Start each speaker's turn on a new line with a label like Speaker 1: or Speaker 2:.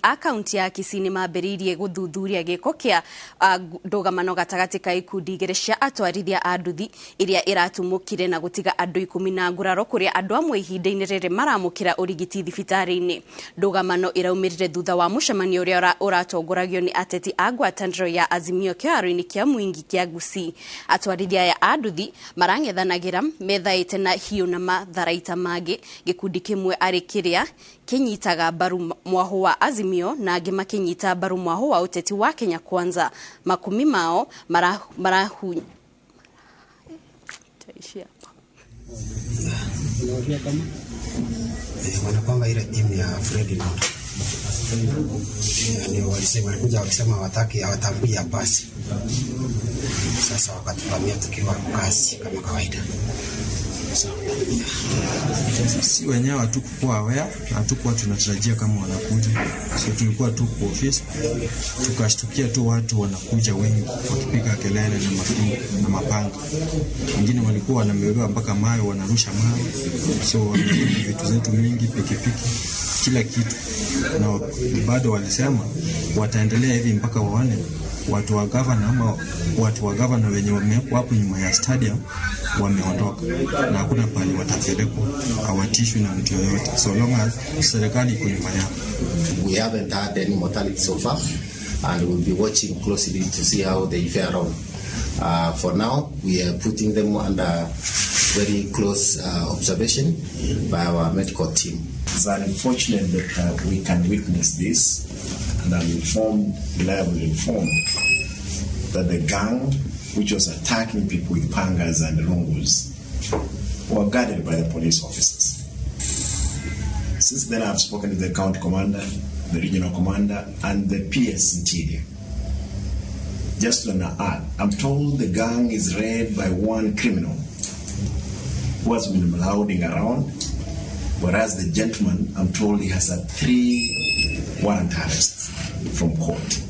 Speaker 1: A kaunti ya Kisii nĩ mambĩrĩirie gũthuthuria gĩko kĩa ndũgamano gatagatĩ ka ikundi igĩrĩ cia atwarithia a nduthi iria iratumũkire na gũtiga andũ 10 na nguraro, kũrĩa andũ amwe ihinda-inĩ rĩrĩ maramũkĩra ũrigiti thibitarĩ-inĩ. Ndũgamano ĩraumĩrire thutha wa mũcemanio ũrĩa ũratongoragio nĩ ateti a ngwatanĩro ya Azimio kĩharo-inĩ kĩa Mwingi kĩa Gusii. Atwarithia aya a nduthi marang'ethanagĩra methaĩte na hiũ na matharaita mangĩ, gĩkundi kĩmwe arĩ kĩrĩa kĩnyitaga mbaru mwahũ wa Azimio na angĩ makĩnyita mbaru mwahũ wa ũteti wa Kenya Kwanza. Makumi mao marahu taishia.
Speaker 2: Wanakwanga ile timu ya Fred Nondo. Ni walisema, walikuja wakisema hawataki, hawatambui ya pasi. Sasa wakatuvamia tukiwa kazi kama kawaida.
Speaker 3: Si wenyewe hatukuwa aware, hatukuwa tunatarajia kama wanakuja. So tulikuwa tu kwa office, tukashtukia tu watu wanakuja wengi wakipiga kelele na mafimbo na mapanga. Wengine walikuwa wanabeba mpaka mawe, wanarusha mawe. So wameharibu vitu zetu mingi, pikipiki, kila kitu. Na bado walisema wataendelea hivi mpaka waone watu wa governor ama watu wa governor wenye wamewekwa hapo nyuma ya stadium wameondoka, na hakuna pahali watapelekwa, hawatishwi na mtu yoyote so long as serikali iko nyuma yao.
Speaker 4: We haven't had any mortality so far, and we'll be watching closely to see how they fare on. For now, we are putting them under very close observation by our medical team.
Speaker 5: It's unfortunate that we can witness this, and I'm informed, reliably informed, that the gang which was attacking people with pangas and rungus were guarded by the police officers. Since then, I've spoken to the county commander, the regional commander, and the PS Interior. Just to add, I'm told the gang is led by one criminal who has been marauding around, whereas the gentleman, I'm told he has had 3 warrant arrests from court.